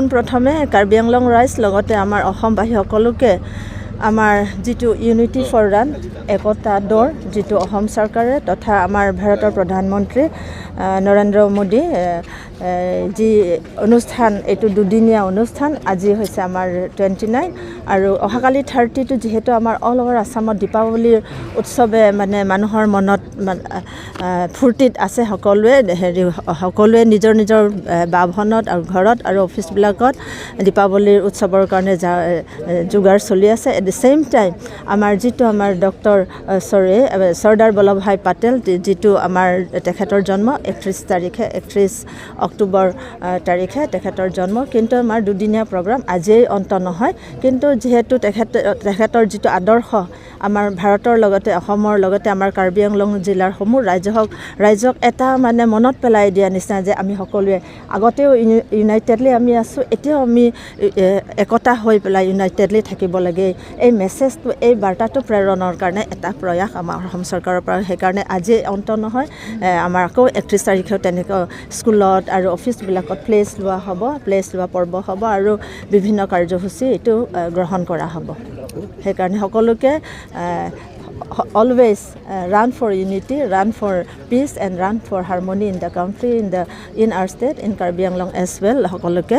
পোনপ্ৰথমে কাৰ্বি আংলং ৰাইজ, লগতে আমাৰ অসমবাসী সকলোকে আমাৰ যিটো ইউনিটি ফৰ ৰান, একতা দৌৰ, যিটো অসম চৰকাৰে তথা আমাৰ ভাৰতৰ প্ৰধানমন্ত্ৰী নৰেন্দ্ৰ মোদী যি অনুষ্ঠান, এইটো দুদিনীয়া অনুষ্ঠান। আজি হৈছে আমাৰ 29 আৰু অহাকালি 30টো। যিহেতু আমাৰ অল অভাৰ আছামত দীপাৱলীৰ উৎসৱে মানে মানুহৰ মনত ফূৰ্তিত আছে সকলোৱে, হেৰি সকলোৱে নিজৰ নিজৰ বাসভৱনত আৰু ঘৰত আৰু অফিচবিলাকত দীপাৱলীৰ উৎসৱৰ কাৰণে যোগাৰ চলি আছে। এট the same time আমাৰ যিটো আমাৰ ডক্টৰ, চৰি, চৰ্দাৰ বল্লভভাই পেটেল, যিটো আমাৰ তেখেতৰ জন্ম 31 তাৰিখে, 31 অক্টোবৰ তাৰিখে তেখেতৰ জন্ম। কিন্তু আমাৰ দুদিনীয়া প্ৰগ্ৰাম আজিয়েই অন্ত নহয়। কিন্তু যিহেতু তেখেতৰ যিটো আদৰ্শ আমাৰ ভাৰতৰ লগতে অসমৰ লগতে আমাৰ কাৰ্বি আংলং জিলাৰ সমূহ ৰাইজক এটা মানে মনত পেলাই দিয়া নিচিনা যে আমি সকলোৱে আগতেও ইউনাইটেডলি আমি আছোঁ, এতিয়াও আমি একতা হৈ পেলাই ইউনাইটেডলি থাকিব লাগে। এই মেছেজটো, এই বাৰ্তাটো প্ৰেৰণৰ কাৰণে এটা প্ৰয়াস আমাৰ অসম চৰকাৰৰ পৰা। সেইকাৰণে আজি অন্ত নহয়। আমাৰ আকৌ 31 তাৰিখেও তেনেকুৱা স্কুলত আৰু অফিচবিলাকত প্লেজ লোৱা হ'ব, প্লেজ লোৱা পৰ্ব হ'ব আৰু বিভিন্ন কাৰ্যসূচী এইটো গ্ৰহণ কৰা হ'ব। সেইকাৰণে সকলোকে always run for unity, run for peace and run for harmony in the country, in our state, in Karbi Anglong as well, সকলোকে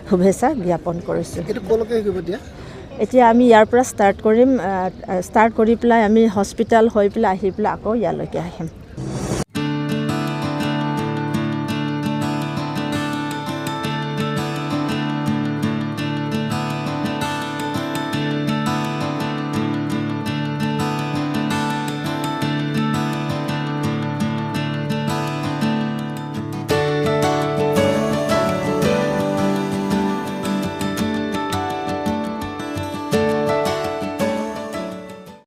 শুভেচ্ছা জ্ঞাপন কৰিছোঁ। এইটো ক'লৈকে শিকিব এতিয়া? এতিয়া আমি ইয়াৰ পৰা ষ্টাৰ্ট কৰিম। ষ্টাৰ্ট কৰি পেলাই আমি হস্পিটেল হৈ পেলাই আহি পেলাই আকৌ ইয়ালৈকে আহিম।